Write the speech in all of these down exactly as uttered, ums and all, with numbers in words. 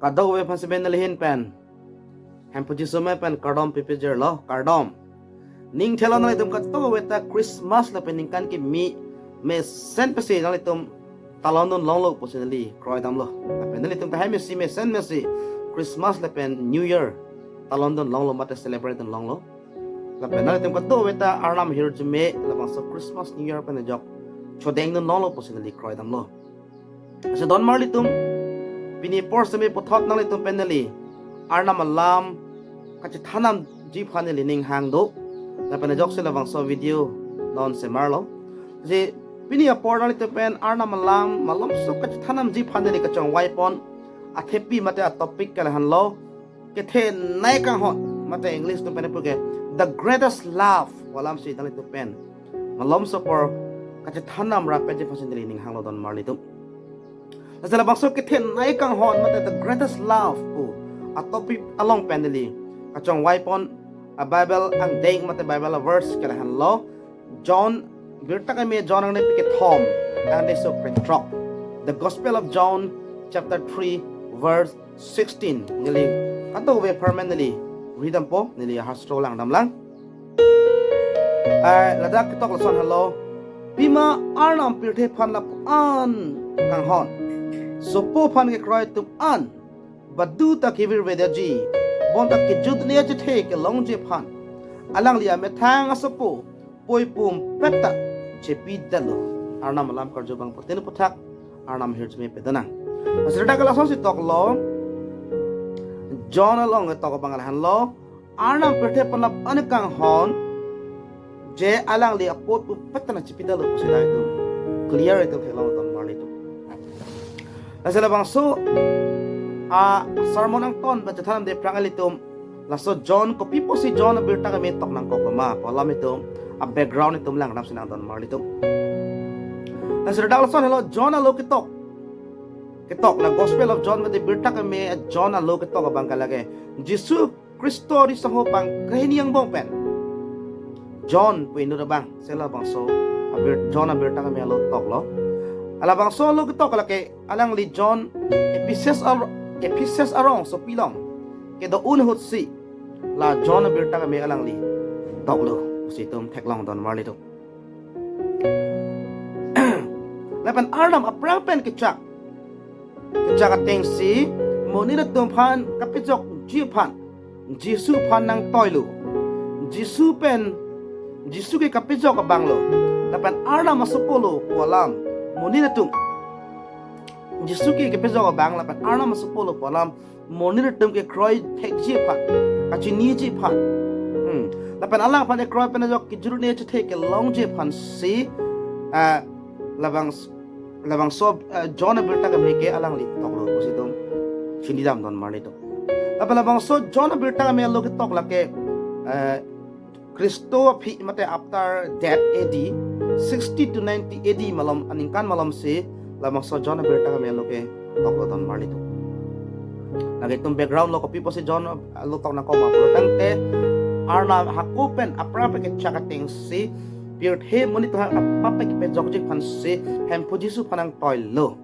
Kadokave aphan si pen neli ahin pen Hemphu Jisu amen pen kardom pipejirlo, kardom. Ning thelo nanglitum kadokave ta Christmas lapen ningkan kimi mesen pensi nanglitum talon dun longlo pusi neli kroidamlo. Lapen nanglitum ta hei mesi mesen mesi Christmas lapen New Year talon dun longlo mate celebrate dun longlo. Lapen nanglitum kadokave ta Arnam ahirjume labangso Christmas New Year pen ajok chodeng dun longlo pusi neli kroidamlo. Lasi donmarlitum, pini apor seme puthot nanglitum pen neli Arnam alam kachethan damji aphan neli ning hang do. Lapen ajoksi labangso video non semarlo. Lasi pini apor nanglitum pen Arnam alam malomso kachethan damji aphan neli kachongvai pon athepi mate atopic ke lahenlo, kethenei kanghon, mate English atum pen puke the greatest love pu alam si nanglitum pen malomso apor kachethan dam rapji aphan si neli ning hanglo donmarlitum. Lasi labangso kethenei kanghon mate the greatest love pu atopic along pen neli kachongvai pon a-Bible angdeng mate Bible a-verse ke lahenlo, John, Birta Keme John angdengpi kethom, angdengso krethrok. The Gospel of John, chapter three, verse sixteen. Neli kadokave apharman neli ridampo, neli hastro langdamlang. Ai, ladak ketok lason henlo, pima Arnam pirthe aphan lapu-an kanghon, sopo aphan kekroi atum an baduta kevirvedetji, bonta kejut le achethe kelongji aphan alangli amethang asopo poi pumpet ta chepidetlo. Arnam alam karju abang pute aputhak Arnam ahirjume pado nang. Lasi ladak ke lasonsi toklo, John along ketok abang lahenlo, Arnam pirthe aphan lapu-an kanghon, je alangli apot pumpet ta nangchepidetlo pusi dak itum clear itum theklong donmarlitum. Lasi labangso a-sermon angton ba chethan damde aphrang ilitum laso John, kopi pusi John a-Birta Keme tok nangkoklo ma pu alam itum a-background itum langdamsi nang donmarlitum. Lasi ladak lason henlo, John alo ketok, ketok la Gospel of John mate Birta Keme John alo ketok abang ke lake Jisu Khristo riso ho pangkrehini angbong pen John pu inut abang, si labangso a-Bir-, John a-Birta Keme alo toklo. Halabangso alo ketok lake alangli John Ephesus ar-, Ephesus arongsopi along kedo-un ahutsi la John a-Birta Keme alangli toklo pusi itum theklong donmarlitum. Lapen Arnam aphrang pen kechak, kechak atengsi monit atum aphan kapejokji aphan Jisu aphan nangtoilo. Jisu pen, Jisu ke kapejok abanglo, lapen Arnam asopolo pu alam monit atum, Jisu ke kapejok abang lapen Arnam asopolo pu alam monit atum kekroi thekji aphan, kachiniji aphan, hmm, lapen alangphan kekroi pen ajok kejut le achethe kelongji aphansi, ah, labang, labangso, ah, John a-Birta Keme ke alangli toklo pusi itum chinidam donmarlitum. Lapen labangso John a-Birta Keme alo ketok lake, ah, Khristo aphi mate after death A D, sixty to ninety A D malom, aningkan malomsi labangso John a-Birta Keme alo ketoklo donmarlitum. Lake itum background lo, kopi pusi John alo tok nangkok ma pulo tangte, Arnam hako pen aphrang pen kechak atengsi pirthe monit atum aphan kepejokji aphansi Hemphu Jisu aphan nangtoilo.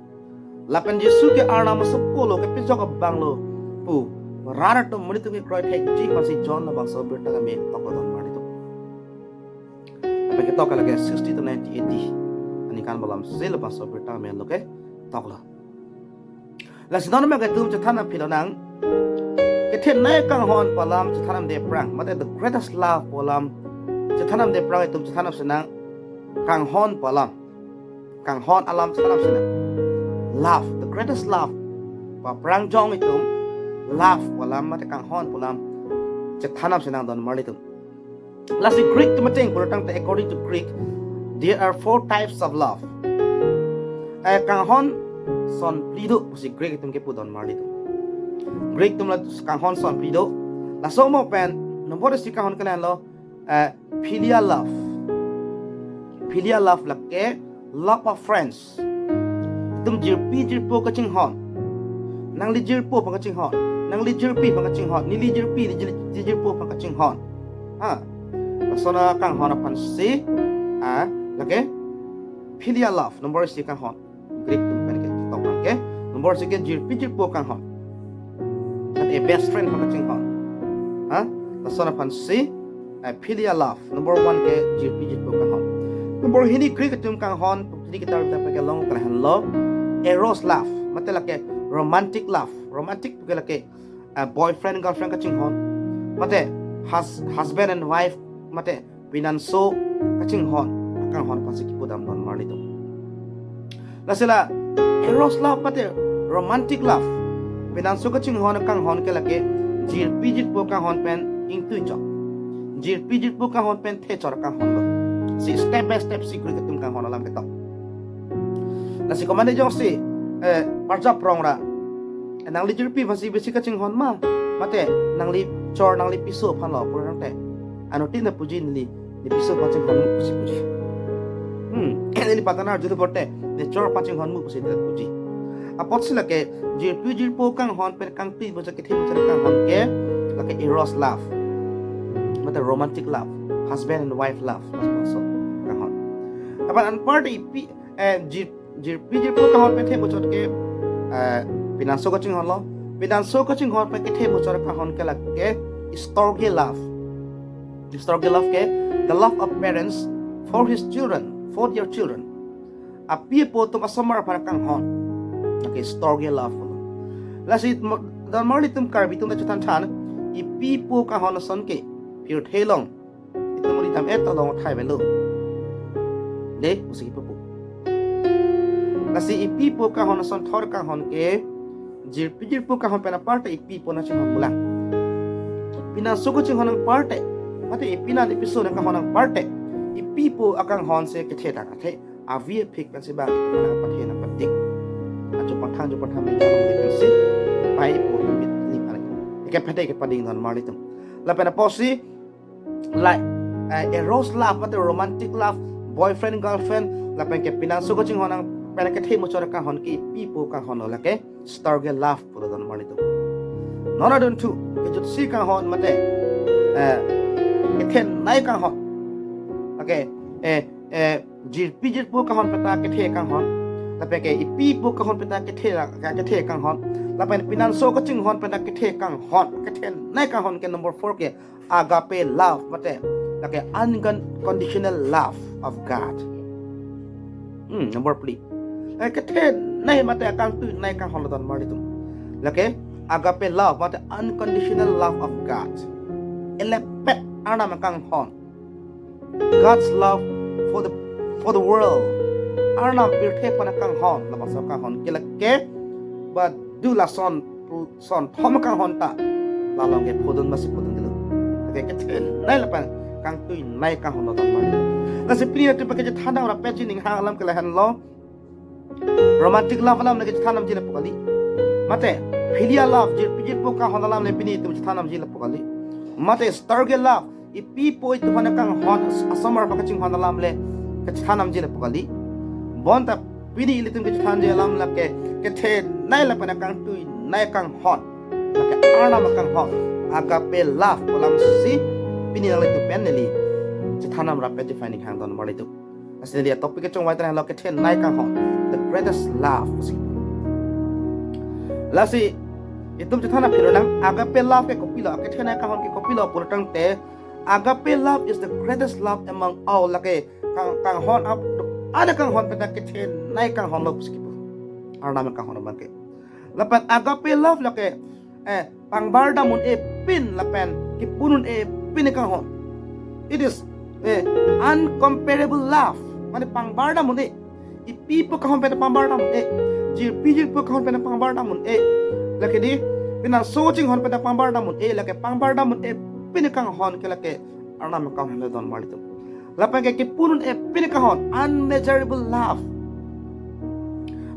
Lapen Jisu ke Arnam asopolo, kepejok abanglo pu rat atum monit atum kekroi thekji aphansi John labangso Birta Keme toklo donmarlitum. Lapen ketok ke lake sixty to ninety A D aningkan malomsi labangso Birta Keme alo ketoklo. Lasi non ma ke itum chethan damphilonang, kethenei kanghon pu alam chethan damde aphrang, mate the greatest love pu alam chethan damde aphrang itum chethan damsi nang kanghon pu alam. Kanghon alam chethan damsi nang. Love, the greatest love. Pu aphrang jong itum love pu alam mate kanghon pu alam chethan damsi nang donmarlitum. Lasi Greek atum ateng pulo tangte, according to Greek, there are four types of love. Eh, kanghon sonphli do pusi Greek atum kepu donmarlitum. Greek atum la kanghon sonphli do. Laso mo pen nombor isi kanghon ke lahenlo, eh, philia love. Philia love lake love of friends. Itum jirpi jirpo kachinghon. Nangli jirpo aphan kachinghon. Nangli jirpi aphan kachinghon. Neli jirpi, neli jir-, jirpo aphan kachinghon. Ha. Lason akanghon aphansi, ah, lake philia love, nombor isi kanghon. Greek atum pen ketok abang ke. Nombor isi ke jirpi jirpo kanghon. a best friend aphan kachinghon. Ha? Lason aphansi, eh, philia love. Number one ke jirpi jirpo kanghon. Number hini Greek atum kanghon, hini kitab ta pakelong kalahenlo. Eros love. Mate lake romantic love. Romantic ke lake, eh, boyfriend, girlfriend kachinghon. Mate hus-, husband and wife. Mate pinanso kachinghon akanghon aphansi kipudam don marlitum. Lasi la eros love mate romantic love, pinanso kachinghon akanghon ke lake jirpi jirpo kanghon pen ingtui chot. Jirpi jirpo kanghon pen the chot akanghon lo. Si step by step si Greek atum kanghon alam ketok. Lasi komat jongsi, eh, parjap rong ra, eh, nangli jirpi aphansi besi kachinghon ma, mate nangli chor nangli piso aphan lo pura nangte, anuttin ta puji neli, ne piso aphan chinghon mu pusi puji. Hmm, neli partner arju porte, ne chor aphan chinghon mu pusi ta puji. Apotsi lake jirpi jirpo kanghon pen kangtui bocha kethe bocha kanghon ke lake eros love. Mate romantic love, husband and wife love, mas bangso kanghon. Apot anparta ipi, eh, jir, jirpi jirpo kanghon pen the bochot ke, eh, pinanso kachinghon lo. Pinanso kachinghon pen kethe bochot kanghon ke lake storge love. Storge love ke the love of parents for his children, for their children. Api apo atum asomar aphan kanghon. Lake storge love lo. Lasi mo-, don marlitum Karbi atum ta chethan than, ipi ipo kanghon ason ke pirthe along itum ri tam et along thai velo. De, pusi kipu. Lasi ipi ipo kanghon ason thor kanghon ke, jirpi jirpo kanghon pen aparta ipi ipo nangchinghon mulang. Pinanso kachinghon aparte, mate ipi nang ipiso nangkanghon aparte, ipi ipo akanghon si kethe ta kethe. Avi aphik pensi bang, mana pathe nangpatik. Ajo pangthang ajo pangthang meja nang pensi, pai ipo tumit ni pare. Ike pede ke pading don marlitum. Lapen apotsi, like, eh, eros love, mate romantic love, boyfriend, girlfriend, lapen ke pinanso kachinghon pen kethe bochot kanghon ke ipi ipo kanghon lo lake storge love pulo don marlitum. Non adunthu, kejutsi kanghon mate, eh, kethenei kanghon. Okay, eh, eh, jirpi jirpo kanghon pen ta kethe kanghon. Lapen ke ipi ipo kanghon pen ta kethe la, kethe kanghon. Lapen pinanso kachinghon pen ta kethe kanghon. Kethenei kanghon ke number four ke agape love, mate lake unconditional love of God. Hmm, number three. Eh, kethenei mate akangtuinei kanghon lo don marlitum. Lake agape love, mate unconditional love of God. Elepet Arnam akanghon. God's love for the, for the world. Arnam pirthe aphan akanghon, labangso kanghon ke lake, badu lason, son thom kanghon ta, la along ke phodun masi phodun dilo. Lake kethenei lapen kangtuinei kanghon lo don marlitum. Lasi pini atum pakai chethan dam rapet ji ning hang alam ke lahenlo. Romantic love alam le kachethan damji lapu kali. Mate philia love, jirpi jirpo kanghon alam le pini itum chethan damji lapu kali. Mate storge love, ipi ipo itum aphan kanghon, as-, asomar aphan kachinghon alam le kachethan damji lapu kali. Bonta pini ilitum kachethanji alam lake kethenei lapen akangtuinei kanghon. Lake Arnam akanghon. Agape love pu alamsi pini nanglitum pen neli chethan dam rapet ji ning hang don marlitum. Lasi neli atopic kechongvai ta lahenlo kethenei kanghon, the greatest love. Lasi itum chethan aphi lonang, agape love ke kopilo, kethenei kanghon ke kopilo pulotangte, agape love is the greatest love among all. Lake kang, kanghon ap, ada kanghon pen ta kethenei kanghon lo pusi kipu. Arnam kanghon abang ke. Lapen agape love lake, eh, pangbar dam un-e pin lapen kipun un-e pin kanghon. It is, eh, uncomparable love. Mane pangbar dam un-e. Ipi ipo kanghon pen pangbar dam un-e. Jirpi jirpo kanghon pen pangbar dam un-e. Lake di, pinanso chinghon pen pangbar dam un-e. Lake pangbar dam un-e pin kanghon ke lake Arnam kanghon lo don marlitum. Lapen ke kipun un-e pin kanghon, unmeasurable love.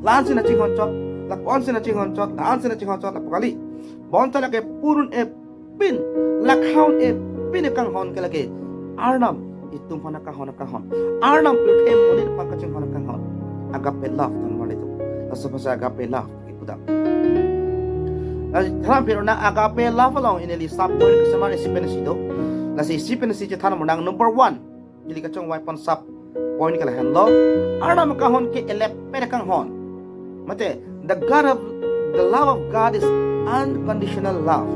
La-ansi nangchinghon chot, la-ansi nangchinghon chot, la-ansi nangchinghon chot, lapu kali. Bonta lake pun un-e pin, lakha un-e pin kanghon ke lake Arnam itum aphan kanghon kanghon. Arnam pirthe monit aphan kachinghon kanghon. Agape love don marlitum. Laso aphansi agape love kipu dam. Lasi than aphi lonang agape love along neli sub point kesemar isi pensi do. Lasi isi pensi chethan dam lonang number one. Neli kachongvai pon sub point ke lahenlo. Arnam kanghon ke elepet kanghon. Mate, the God of, the love of God is unconditional love.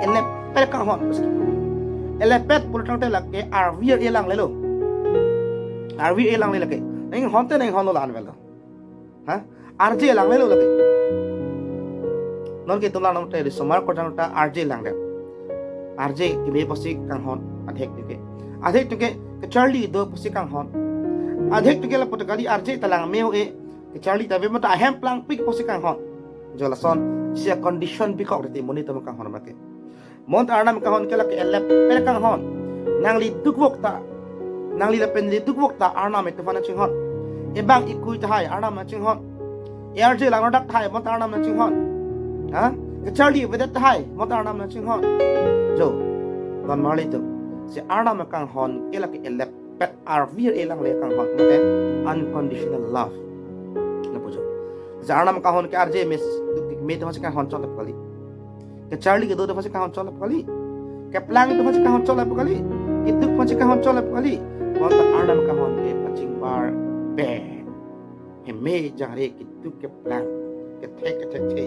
Elepet kanghon. Elepet pulotangte lake arvi elang lelo. Arvi elang le lake. Nang honte nang honlo la-an velo. Ha? Arje lang lelo lake. Non ke tulang nang te di somar ko jang ta arje lang de. Arje keme pusi kanghon adhek tuke. Adhek tuke kacharli do pusi kanghon. Adhek tuke lapu ta kali arje ta lang me-o-e. Kacharli ta ve mata ahem plangpik pusi kanghon. Jo lason sia condition bikok riti monit atum kanghon make. Bonta Arnam kanghon ke lake elepet kanghon. Nangli dukvok ta. Nangli lapen neli dukvok ta Arnam atum aphan nangchinghon. Ebang ikui tahai Arnam nangchinghon. Arje langnodak tahai bonta Arnam nangchinghon. Ha? Kacharli avedet tahai bonta Arnam nangchinghon. Jo. Don marli atum. Si Arnam kanghon ke lake elepet arvi elang le kanghon. Mate unconditional love. Lapu jo. Si Arnam kanghon ke arje mes duk me atum aphansi kanghon chot lapu kali. Kacharli kedo atum aphansi kanghon chot lapu kali. Keplang atum aphansi kanghon chot lapu kali. Keduk aphansi kanghon chot lapu kali. Bonta Arnam kanghon ke pachingbar pen. Heme jangre keduk keplang. Kethek kethekthe.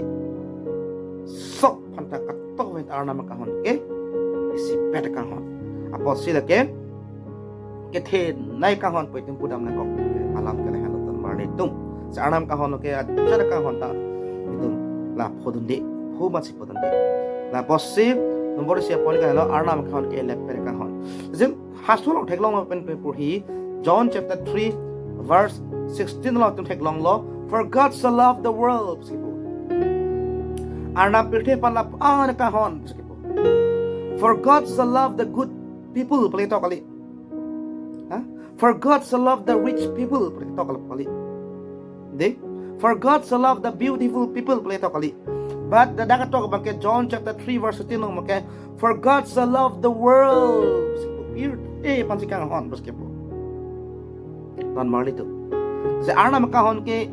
Sop aphanta katoven Arnam kanghon ke. Isipet kanghon. Apotsi lake kethenei kanghon pu itum pudam nangkok alam ke lahenlo don marli atum. Si Arnam kanghon ke ajat kanghon ta itum laphodunde, phu masi phodunde. Lapusi nombor isi apot ke lahenlo Arnam kanghon ke elepet kanghon. Jim hastro along theklong pen pen purhi John chapter three verse sixteen along itum theklonglo, "For God so loved the world," pusi pu. Arnam pirthe aphan lapu-an kanghon pusi pu. "For God so loved the good people," pu le to kali. Ha? "For God so loved the rich people," pu le to kali. De? "For God so loved the beautiful people," pu le to kali. But the dak atok abang ke John chapter three verse thirteen along abang ke, "For God so loved the world." Pirthe aphansi kanghon pusi pu. Don marli atum. Si Arnam kanghon ke,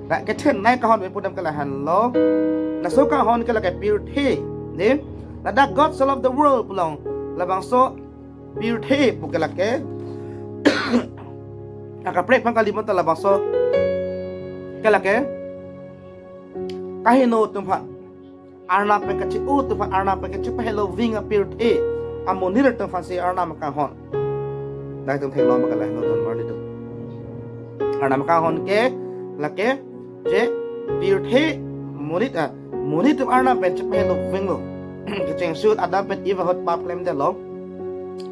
na kethenei kanghon pu pudam ke lahenlo. Laso kanghon ke lake pirthe. Ne? Ladak God so loved the world pu along. Labangso pirthe pu ke lake. Akaprek aphan kali bonta labangso ke lake kaheno atum aphan. Arnam pen kache-o atum aphan, Arnam pen kachepaheloving apirthe amonit atum aphansi Arnam kanghon. Dak itum theklong abang ke lahenlo don marli atum. Arnam kanghon ke lake je pirthe monit, ah, monit atum Arnam pen chepahelovinglo. Kechengsi ahut Adam pen Eve ahut pap klemdetlo.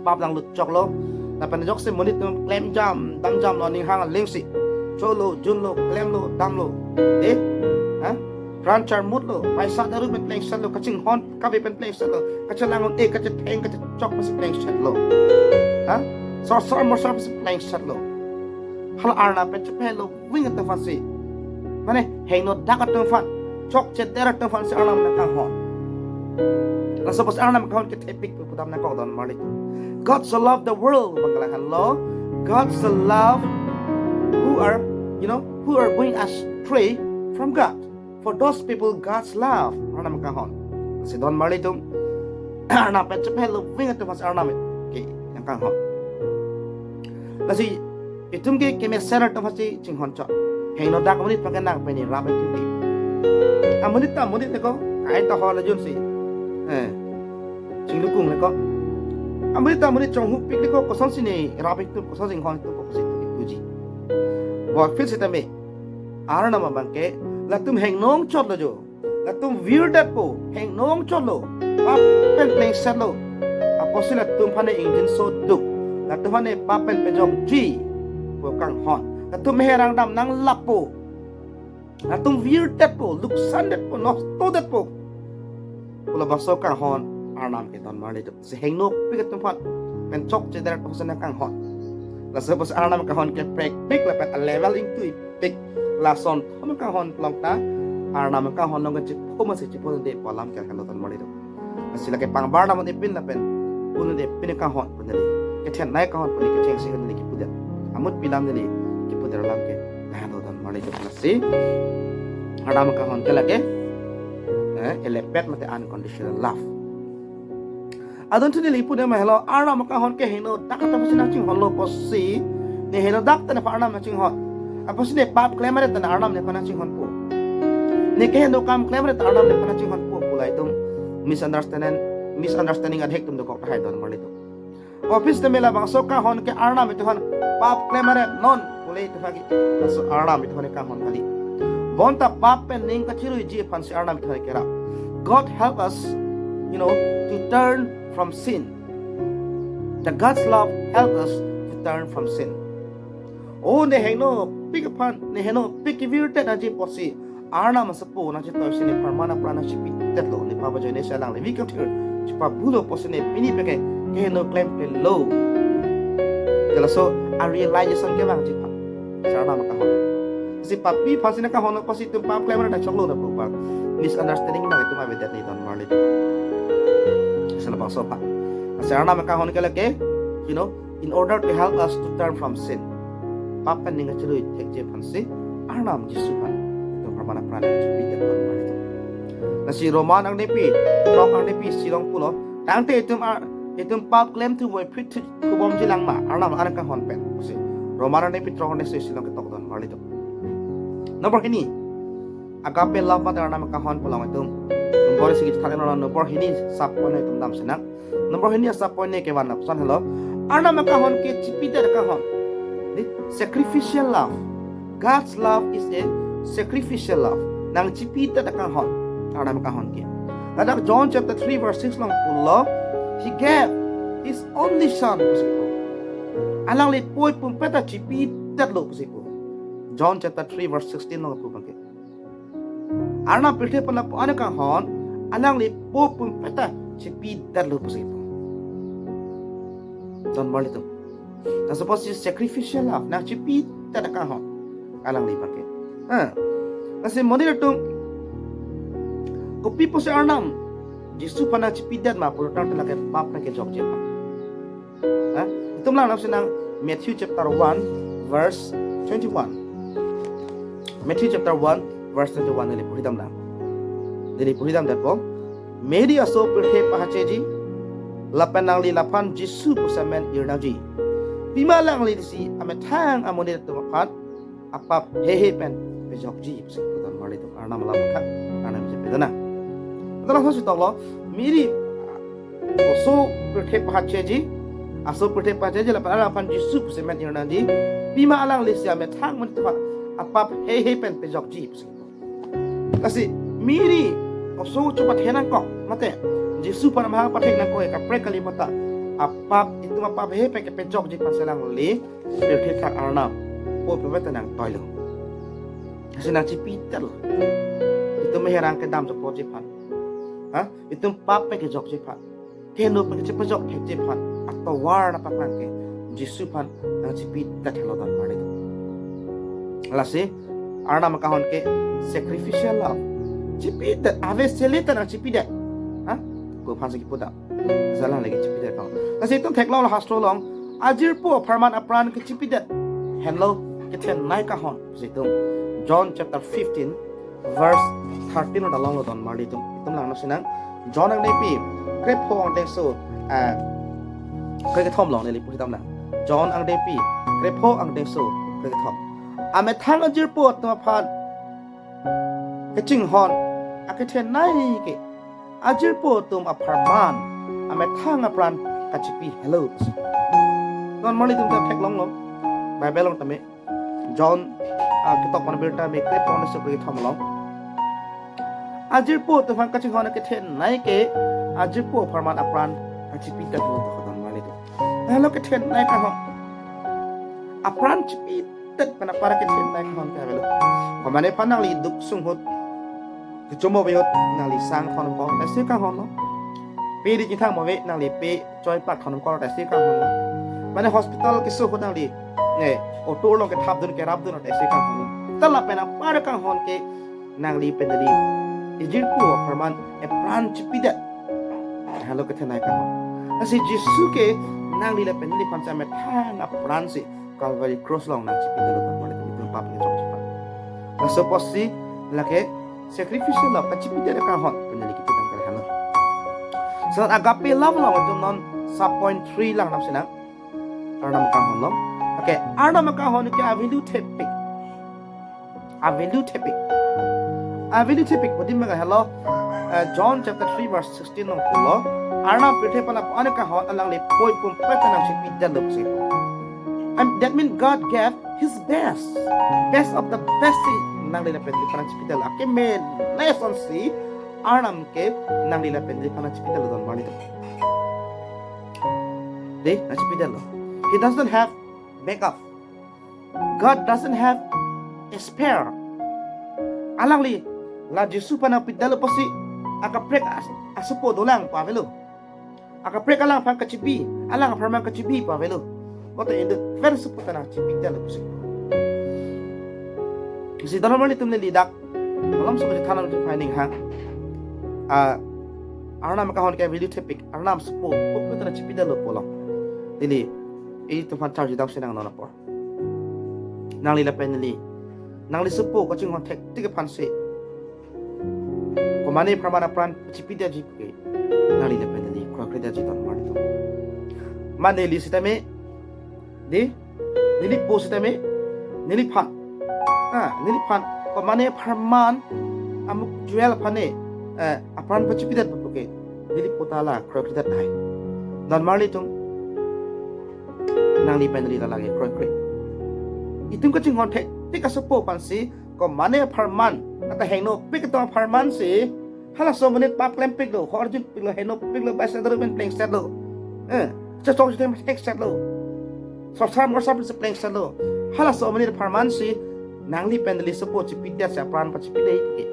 Pap langlut choklo. Lapen ajoksi monit atum klemjam, damjamlo, ning hang alingsi. Cholo, junlo, klemlo, damlo. De? Ha? Ran charmutlo, paisa daru pen plengsetlo, kachinghon kave pen plengsetlo, kachelang un-e, kachetheng, kachechok pensi plengsetlo. Ha? Sorsor morsor pensi plengsetlo. Hala Arnam pen chepaheloving atum aphansi. Mane, henodak atum aphan, chokcheder atum aphansi Arnam nangkanghon. Laso apotsi Arnam kanghon kethepik pu pudam nangkok don marli atum. God so loved the world, abang ke lahenlo. God so loved who are, you know, who are going astray from God. For those people, God's love, Arnam kanghon. Si don marli atum, Arnam pen chepaheloving atum aphansi Arnam ke nangkanghon. Lasi itum ke kemesen atum aphansi chinghon chot. Henodak amonit abang ke nang pen ne rap atum ke. Amonit ta amonit le ko, kai ta hol ajunsi. Eh. Chinglukung le ko. Amonit ta amonit chonghupik le ko, kosonsi ne rap atum, kosonsi chinghon atum, kopusi itum kipuji. Bor phil sitame. Arnam abang ke, latum hengno chotlo jo. Latum virdetpo, hengno chotlo. Pap pen plengsetlo. Apotsi latum aphan ne ingjinso duk. Latum aphan ne pap pen pejokji pu kanghon. Latum meherang dam nanglapo. Latum virdetpo, luksandetpo, nostodetpo. Pu labangso kanghon Arnam ke don marli atum. Si hengnopik atum aphan pen chokcheder atum aphansi nangkanghon. Laso apotsi Arnam kanghon ke prekpik lapen a-level ingtuipik. Lason thom kanghon along ta Arnam kanghon along ke chepho masi chepho dunde pu alam ke lahenlo don marli atum. Lasi lake pangbar alam un-e pin lapen un-e pin kanghon pu neli. Kethenei kanghon pu neli kechengsi un-e neli kipudet. Amut pilam neli kipudet alam ke lahenlo don marli atum. Lasi Arnam kanghon ke lake, eh, elepet mate unconditional love. Adon thu neli pudam helo, Arnam kanghon ke henodak atum aphansi nangchinghonlo pusi, ne henodak ta nephan Arnam nangchinghon. Apotsi ne pap klem aret ta Arnam nephan nangchinghonpo. Ne keheno kam klemre ta Arnam nephan kachinghonpo pu la itum misunderstanding, misunderstanding adhek atum dokok tahai don marli atum. Office tame labangso kahon ke Arnam itum aphan pap klemre non pule itum aphan ke, laso Arnam itum aphan kahon kali. Bonta pap pen ning kachiruiji aphansi Arnam itum aphan kerap. God help us, you know, to turn from sin. The God's love help us to turn from sin. O ne heno pik aphan, ne heno pik kevirdet aji apotsi Arnam asapo nangchetoisi ne pharman apran nangchipidetlo, ne pap ajoine si alangli weak kathir chipabulo apotsi ne pini peke keheno klemklelo. Jalaso a realization kevangji aphan si Arnam akahon. Si papi aphansi nangkahon apotsi itum pap klemre ta choklo na pupa. Misunderstanding nang itum avedet ni don marli. Sila bangso aphan. Si Arnam akahon ke lake, you know, in order to help us to turn from sin. Pap pen ning kachirui thekji aphansi Arnam Jisu aphan itum pharman apran chipidet don marli. Lasi Roman angdengpi throk angdengpi isi along pulo. Tangte itum a, itum pap klemthu voiphit thubomji lang ma Arnam an akahon pen pusi. Roman angdengpi throk angdengso isi along ketok don marli atum. Number hini, agape love mate Arnam akahon pu along itum number isi kechethan lo, number hini sap pon itum dam sinang. Number hini asap pon ne kevan lapuson helo. Arnam akahon ke chipidet akahon. Di, sacrificial love. God's love is a sacrificial love. Nangchipidet akahon Arnam akahon ke. Ladak John chapter three verse six along pulo, He gave His only Son pusi pu. Alangli poi pumpet ta chipidetlo pusi pu. John chapter three verse sixteen along pu abangke. Arnam pirthe aphan lapu-an akahon, alangli poi pumpet ta chipidetlo pusi pu. Don marli atum. Laso apotsi sacrificial love, nangchipidet akahon alangli abangke. Ha. Lasi monit atum, kopi pusi Arnam Jisu aphan nangchipidet ma pulo tangte lake pap nangkejokji aphan. Ha? Itum lang nangsinang Matthew chapter one verse twenty-one. Matthew chapter one verse twenty-one neli puri dam lang. Neli puri dam detpo. Mary aso pirthe pahacheji, lapen nangli laphan Jisu pusi amen irnangji. Pima alanglisi amethang amonit atum aphan apap heihei pen pejokji pusi pu don marli atum. Arnam alabangke Arnam je pedana. Adalah hosi toklo, Mary aso pirthe pahacheji, aso pirthe pahacheji lapen alang aphan Jisu pusi amen irnangji. Pima alanglisi amethang amonit atum aphan apap heihei pen pejokji pusi. Lasi Mary aso chepathe nangkok mate Jisu aphan amahang pathek nangkok kaprek kali mata apap, itum apap heihei pen kepejokji aphansi alangli pirthe athak Arnam poi pumpet ta nangtoilo. Lasi nangchipidetlo. Itum meherang kedam chokloji aphan. Ha? Itum pap pen kejokji aphan, keheno pen kachepajok thekji aphan atovar nangpaklang ke Jisu aphan nangchipidet helo don marli atum. Lasi Arnam akahon ke sacrificial love. Chipidet, ave sele ta nangchipidet. Ha? Ko aphansi kipu dam. Jalang lagi chipidet akahon. Lasi itum theklong lo hastro along, ajirpo apharman apran kechipidet henlo kethenei akahon pusi itum. John chapter fifteen verse thirteen along lo don marli atum. Itum lang nangsinang. John angdengpi krepho angdengso, ah, krekethom along neli puri dam lang. John angdengpi krepho angdengso krekethom. Amethang ajirpo atum aphan kachinghon akethenei ke ajirpo atum apharman amethang apran kachipi helo. Don marli atum ta theklong lo. Bible along tame John, ah, ketok pan birta me krepho angdengso krethom along. Ajirpo atum aphan kachinghon akethenei ke ajirpo apharman apran kachipidet helo ta don marli atum. Helo kethenei akahon. Apran chipidet pen apar kethenei akahon ke avelo. Komane aphan nangli duk sung ahut, kechomo ave ahut nangli sang thon kok ta isi akahon lo. Pe ri kethang mo ave nangli pe choi pak thon kok ta isi akahon lo. Mane hospital keso ahut nangli ne auto along kethapdun kerapdun ta isi akahon lo. Ta lapen apar akahon ke nangli pen neli ajirpo apharman apran chipidet helo kethenei akahon. Lasi Jisu ke nangli lapen neli aphan si amethang apran si Calvary Cross along nangchipidetlo, itum pap kejokji aphan. Laso apotsi lake sacrificial love kachipidet akahon pen neli kipu dam kali helo. Lason agape love along itum non sub point three lang nangsinang. Arnam akahon lo. Okay, Arnam akahon ke a-value thepik. A-value thepik. A value thepik pu adim abang ke helo, eh, John chapter three verse sixteen along pulo, Arnam pirthe aphan apo aneka hon alangli poi pumpet ta nangchipidetlo pusi. And that means God gave his best. Best of the best si nangli lapen neliphan nangchipidetlo. Akeme nai asonsi Arnam ke nangli lapen neliphan nangchipidetlo don marli atum. Dei, nangchipidetlo. He doesn't have backup. God doesn't have a spare. Alangli la Jisu aphan nangpidetlo pusi akaprek as-, asopo dolang pu avelo. Akaprek alangphan kachibi, alang apharman kachibi pu avelo. Bote indo verse puta nangchipidetlo pusi. Si don marli atum, neli dak malom sopo chethan nangji pu aning ha. Ah, Arnam akahon ke value thepik, Arnam sopo, pupu ta nangchipidetlo pulo. Neli, itum aphan charji damsi nang non apor. Nangli lapen neli, nangli sopo kachinghon thektik aphansi komane apharman apran chipidetji ke nangli lapen neli kroikredetji don marli atum. Ma neli sitame, dei, nelipo sitame, neliphan, ah, neliphan komane apharman, amuk juel aphan ne, eh, apran pachipidet puke nelipo ta la kroikredet hai. Don marli atum, nangli pen neli ta lake kroikre. Itum kachinghon thektik asopo aphansi komane apharman, ata hengnopik atum apharmansi, halaso amonit pap klempiklo, hor jutpiklo, hengnopiklo, bai sedro pen plengsetlo. Eh, chechok jutem plengsetlo. Sorsam morsam si plengsetlo. Halaso amonit apharmansi nangli pen neli sopo chipidetsi apran pachipidetji ke.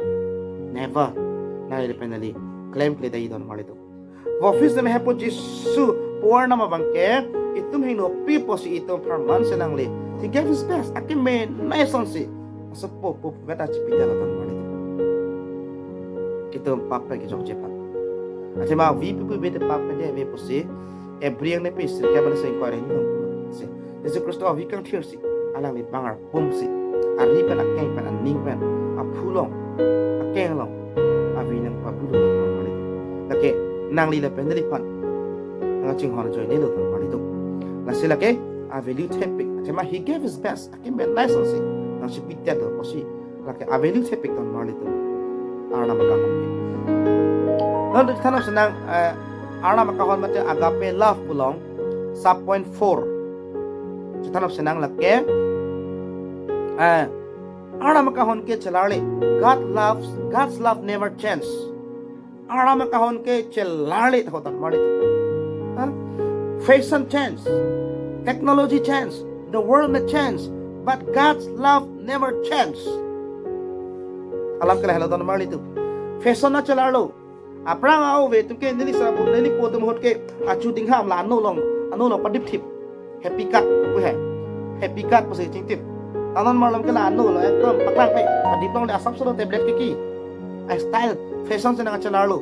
Never. Nangli pen neli klemkledetji don marli atum. Vo office me hepo Jisu po-Arnam abang ke, itum hengnopik pusi itum apharmansi nangli, he gave his best. Akeme nai asonsi asopo pupu ta chipidetlo don marli atum. Itum pap ke jokje pap. Athema vi pupu bete pap ke je ve pusi, Hebrew angno pe sirkep bala singkoi reng nung pulo. Si, Jisu Khristo avi kangthirsi, alangli bang arpumsi, ari pen, akeng pen, aning pen, aphu along, akeng along avi nangpabulo don marli atum. Lake nangli lapen neliphan nangchinghon ajoinelo don marli atum. Lasi lake a value thepik, athema he gave his best, akeme nai asonsi nangchipidetlo pusi, lake a value thepik don marli atum. Arnam akahon ke. Non chethan nangsi nang, eh, Arnam akahon mate agape love pu along, sub point four. Chethan nangsi nang lake, eh, Arnam akahon ke chelarle. God loves, God's love never change. Arnam akahon ke chelarle ho don marli atum. Ha? Fashion change, technology change, the world may change, but God's love never change. Alam ke lahelo don marli atum. Fashion nangchelarlo. Aphrang a-ove atum ke neli sera pu, nelipo atum ahut ke achu dingham la ano along, ano along padipthip. Happy cut pu he. Happy cut pusi chingtip. Ta non marlom ke la ano lo, ekdom paklang pe. Padip longle asap solo tablet ke ki. A style, fashion si nangchelarlo.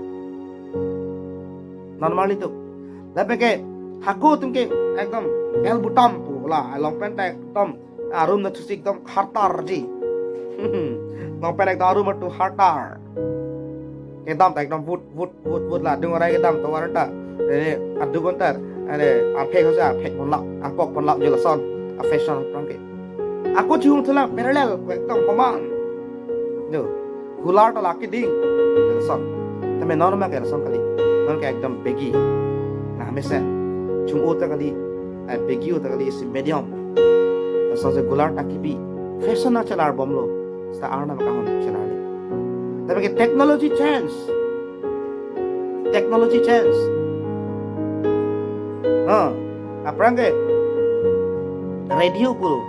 Non marli atum. Lapen ke hako atum ke ekdom bell button pu la, long pant ta ekdom arum nangthusi ekdom hartar ji. Long pant ekdom arum atu hartar. Kedam ta ekdom vut vut vut vut la, adung arai kedam tovar ta. Ere, adung kontar. Ere, arphek hoja, arphek ponlap, arpok ponlap je lason. A fashion aphrang ke. Ako chihung thula parallel, ko ekdom koman. Jo, gular ta lake ding. Je lason. Tame non ma ke lason kali. Non ke ekdom baggy. Nahmesen. Chum-o ta kali, eh, baggy-o ta kali, isi medium. Lason si gular ta kibi. Fashion nangchelarbomlo. Seta Arnam akahon chelarle. Tame ke technology change. Technology change. Ha, aphrang ke radio pulo.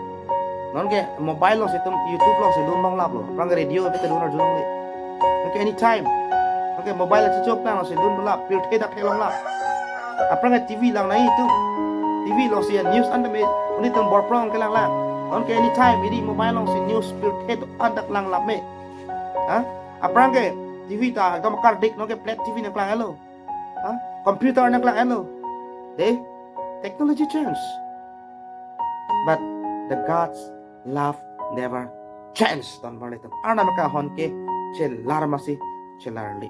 Non ke mobile alongsi itum YouTube alongsi lun longlaplo. Aphrang ke radio ave te lun arjulongle. Non ke anytime. Non ke mobile achichok nang alongsi lun longlap. Pirthe dak theklonglap. Aphrang ke T V lang nai itum. T V alongsi news an tame, uni itum borprong kelang lang. Non ke anytime iri mobile alongsi news pirthe do-an dak langlap me. Ha? Aphrang ke T V ta ekdom kardik, non ke flat T V nangklang-etlo. Ha? Computer nangklang-etlo. Dei, technology change. But the God's love never change. Don marli atum. Arnam akahon ke chelar masi chelarle.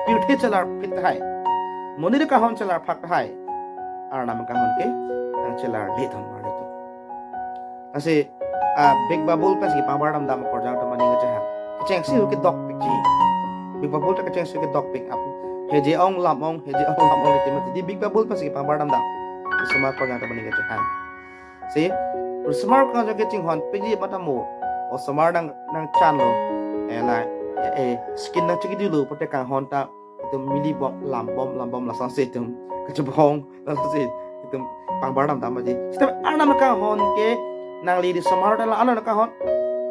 Pirthe chelarphit tahai. Monit akahon chelarphak tahai. Arnam akahon ke nangchelarle don marli atum. Lasi, ah, Big Babul pensi pangbar dam dam korjang atum aning kachehang. kechengsi kedokpikji. Big Bubble ta kechengsi kedokpik api. Heje ong lam ong, heje ong lam ong, iti mati di Big Bubble pasi pangbar damdam. Osomar ko jang ta mani kachehang. Si, osomar ko jang kachinghon piji mata mo. Osomar nang nangchanlo. Eh, la, eh, eh, skin nangchikidilo, pote kanghon ta itum mili bom, lam bom, lam bom, lasonsi itum kachebong, lasonsi itum pangbar damdam aji. Sita Arnam kanghon ke nangli di osomar ta la-an kanghon.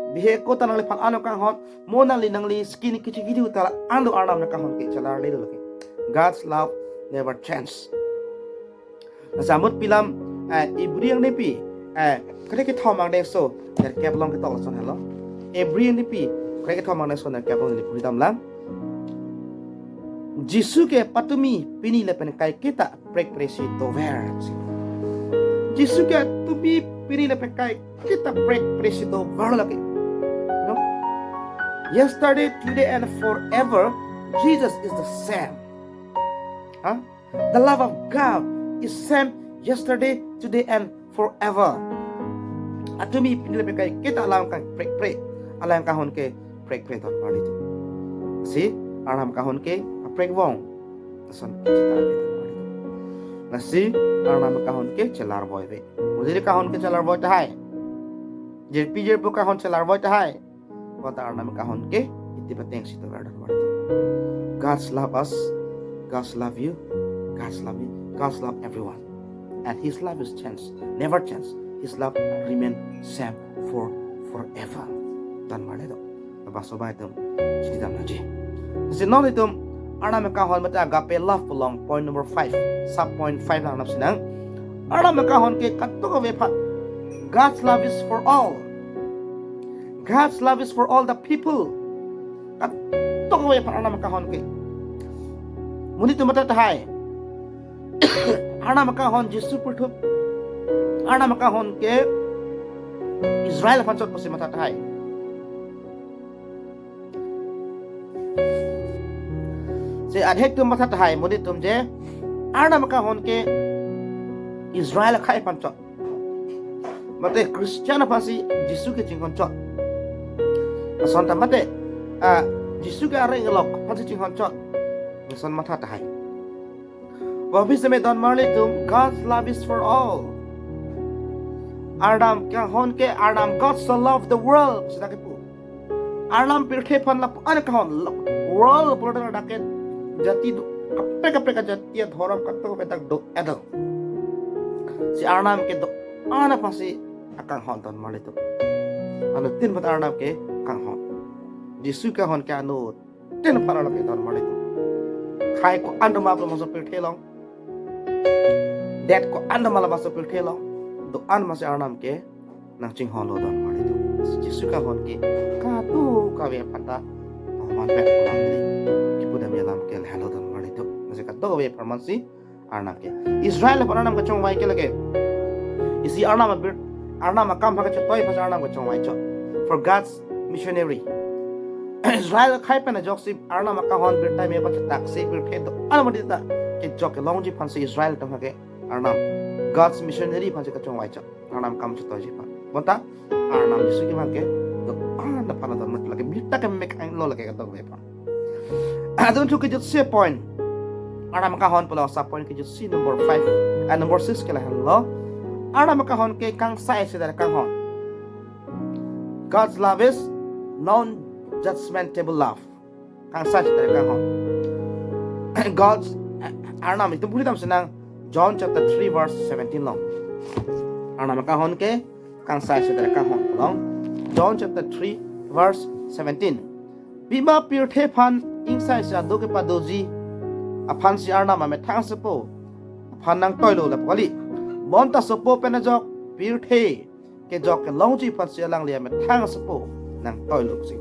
Bihek ko ta nangliphan an kanghon. Mo nangli nangli skin kechikidi ta la-an Arnam kanghon ke chelarledetlo ke. God's love never change. Samut pilam, eh, Ibri angnepi, eh, kre kethom angdengso nerkep along ketok lason helo. Ibri angnepi kre kethom angdengso nerkep along neli puri damlang. Jisu ke patumi pini lapen kaiketa prekpresi dover. Jisu ke tumi pini lapen kaiketa prekpresi dover lagi. No? Yesterday, today, and forever, Jesus is the same. Huh? The love of God is same yesterday, today, and forever. Atumi pini lapen kaiketa alam kangprekpre, alam kanghon ke prekpre donmarlitum. Si Arnam kanghon ke aprekvong. Lason kachita donmarlitum. Lasi Arnam kanghon ke chelarvoive. Mujiri kanghon ke chelarvoi tahai. Jirpi jirpo kanghon chelarvoi tahai. Bonta Arnam kanghon ke iti patengsi dover donmarlitum. God's love us. God's love you. God's love me. God's love everyone. And His love is change, never change. His love remain same for forever. Donmarlitum. Bangso abang itum chini damnangji. Si non itum Arnam kanghon mate agape love pu along point number five, sub point five lang nap sinang. Arnam kanghon ke kadokave aphan. God's love is for all. God's love is for all the people. Kadokave aphan Arnam kanghon ke. Monit atum matha tahai. Arnam kanghon Jisu pirthup. Arnam kanghon ke Israel aphan chot pusi matha tahai. Si adhek atum matha tahai, monit atum je Arnam kanghon ke Israel akhei aphan chot. Mate Christian aphansi Jisu ke chinghon chot. Lason ta mate, ah, Jisu ke areng alok aphansi chinghon chot. Lason matha tahai. Bangpi seme donmarlitum, God's love is for all. Arnam kanghon ke, Arnam God so loved the world. Sita kepu. Arnam pirthe aphan lapu-an kanghon, lap-, world pulote dak ke jati do, kaprek kaprek ajati adhorom kadokave dak do-etlo. Si Arnam ke do-an aphansi akanghon donmarlitum. Anuttin aphan Arnam ke kanghon. Jisu kanghon ke anuttin aphan Arnam ke donmarlitum. Khei ko-an doma labangso pirthe along. Det ko-an doma labangso pirthe along. Do-an aphansi Arnam ke nangchinghonlo donmarlitum. Jisu kanghon ke kadokave aphan ta pangman pet pulang dei. Kipudam alam ke lahelo donmarlitum. Lasi kadokave aphan mansi Arnam ke. Israel aphan Arnam kachongvai ke lake. Isi Arnam abir, Arnam akam ha kachetoi aphansi Arnam kachongvai chot. For God's missionary. Israel akhei pen ajoksi Arnam akanghon birta me pachetaksi pirthe do-an amonit ta kejok kelongji aphansi Israel atum ha ke Arnam God's missionary aphansi kachongvai chot. Arnam akam chetoiji aphan. Bonta Arnam Jisu ke abang ke do-an aphan donmarlitum, lake birta kemek anglo lake kadokave aphan. Adun thu kejutsi point. Arnam kanghon pu along sub point kejutsi number five, eh, number six ke lahenlo. Arnam kanghon ke kangsai si det akanghon. God's love is non-judgmentable love. Kangsai si det akanghon. God's, eh, Arnam itum puri dam sinang John chapter three verse seventeen along. Arnam kanghon ke kangsai si det akanghon pu along. John chapter three verse seventeen. Pima pirthe aphan ingsai si ado kepadoji aphansi Arnam amethang asopo aphan nangtoilo lapu kali. Bonta sopo pen ajok pirthe kejok kelongji aphansi alangli amethang asopo nangtoilo pusi.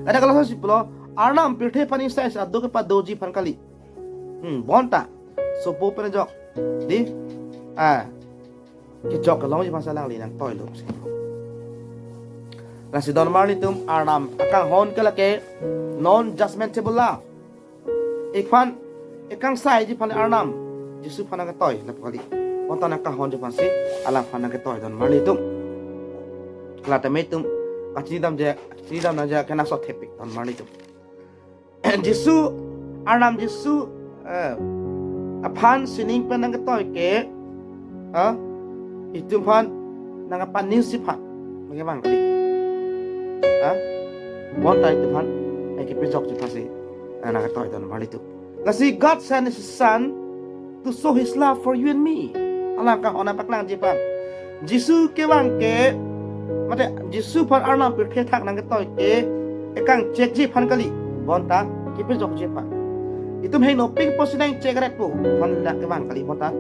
Ladak laso si pulo, Arnam pirthe aphan ingsai si ado kepadoji aphan kali. Hmm, bonta sopo pen ajok, dei, ah, kejok kelongji aphansi alangli nangtoilo pusi. Lasi donmarlitum, Arnam akanghon ke lake non-judgmentable love. Ekphan, ekangsaiji aphan Arnam Jisu aphan nangketoi lapu kali. Bonta nangkanghonji aphansi alangphan nangketoi donmarlitum. Lata me itum Kachini damji, kachini damji ke nangsothepik ton marli atum. Jisu, Arnam Jisu, eh, aphan sining pen nangketoi ke, ah, itum aphan nangkepaneosi aphan, bagi bang kali. Ah, bonta itum aphan, eh, kepajokji aphansi, eh, nangketoi ton marli atum. Lasi God sent his son to show his love for you and me. Alang kahon apaklangji aphan. Jisu kevang ke, mate Jisu aphan Arnam pirthe athak nangketoi ke, ekangchekji aphan kali, bonta kepajokji aphan. Itum heno pik pusi nangchek ret po, aphan la kevang kali, bonta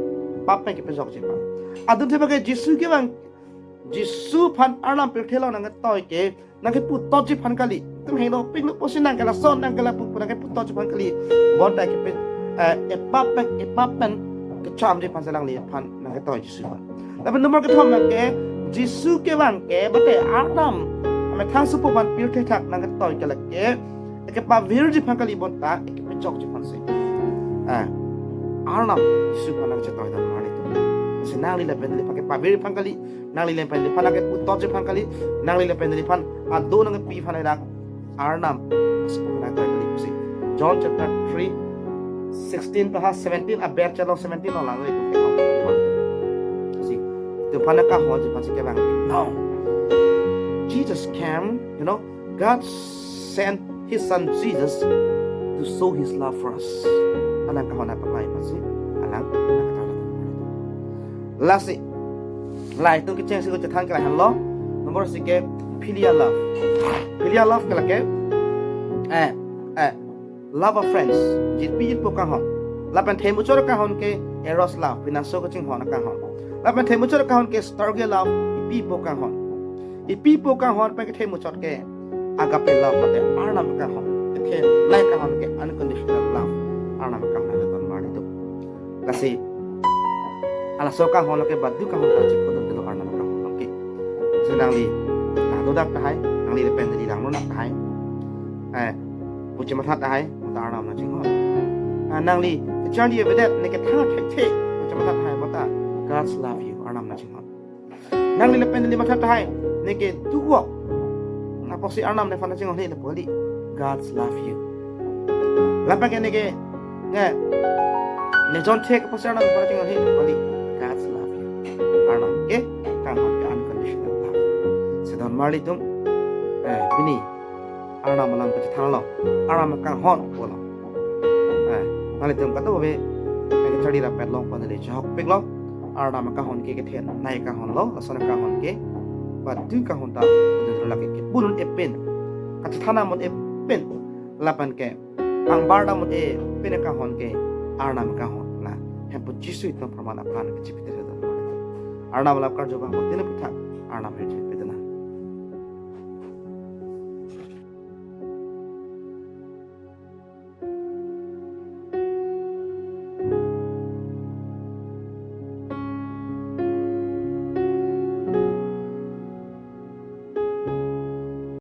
pap pen kepajokji aphan. Adun thepake Jisu kevang, Jisu aphan Arnam pirthe along nangketoi ke, nangkeputotji aphan kali. Itum heno pik pusi nangkelason, nangkelapu, nangkeputotji aphan kali. Bonta kepi, eh, epap pen, epap pen kechamji aphansi alangliphan nangketoi Jisu aphan. Lapen nomor kethom abang ke, Jisu kevang ke, mate Arnam amethang sopo aphan pirthe athak nangketoi ke lake, ekepavirji aphan kali, bonta ekepajokji aphansi. Eh, Arnam Jisu aphan nangchetoi ton marli atum. Lasi nangli lapen neliphan kepavirji aphan kali, nangli lapen neliphan nangkeputotji aphan kali, nangli lapen neliphan ado nangkepi aphan dak Arnam Jisu aphan nangketoi kali pusi. John chapter three, sixteen to seventeen, aber chelong seventeen along lang itu. Lasi itum aphan nangkahonji aphansi kevang. Now, Jesus came, you know, God sent his son Jesus to show his love for us. Alang kahon apaklangji aphansi, alang nangketoi. Lasi, la itum kechengsi kechethan ke lahenlo. Nomor isi ke philia love. Philia love ke lake, eh, eh, love of friends, jirpi jirpo akanghon. Lapen themuchot akanghon ke eros love, pinaso kachinghon akanghon. Lapen themuchot akanghon ke storge love, ipi ipo akanghon. Ipi ipo akanghon pen kethemuchot ke agape love, mate Arnam akanghon. Kethenei akanghon ke unconditional love, Arnam akanghon aton marli atum. Lasi halaso akanghon lake badu akanghon ta chepudun telo Arnam akanghon lake. Lasi nangli nangdodak tahai, nangli lapen neli langnodak tahai, eh, pu chematha tahai, bonta Arnam nangchinghon. Ah, nangli kacharli avedet, neke thang thekthe pu chematha tahai, bonta God's love you, Arnam nangchinghon. Nangli lapen neli matha tahai, neke dukvok, apotsi Arnam nephan nangchinghon he lapu kali, God's love you. Lapen ke neke, nge, nejon thek apotsi Arnam nephan nangchinghon he lapu kali, God's love you. Arnam ke kanghon ke unconditional love. Lasi ton marli atum, eh, pini Arnam alam kachethanlo, Arnam akanghon pulo. Eh, nanglitum kadokave, eh, kacharli rapet along pen neli chehokpiklo. Arnam akanghon ke kethenei akanghonlo, lason akanghon ke badu akanghon ta, badu lake kepudun epen, kachethan amonit epen, lapen ke pangbar amonit epen akanghon ke Arnam akanghon. La hemphu Jisu itum aphan apran kachipite don. Arnam alap karju abang patin aphuthak, Arnam hirjume.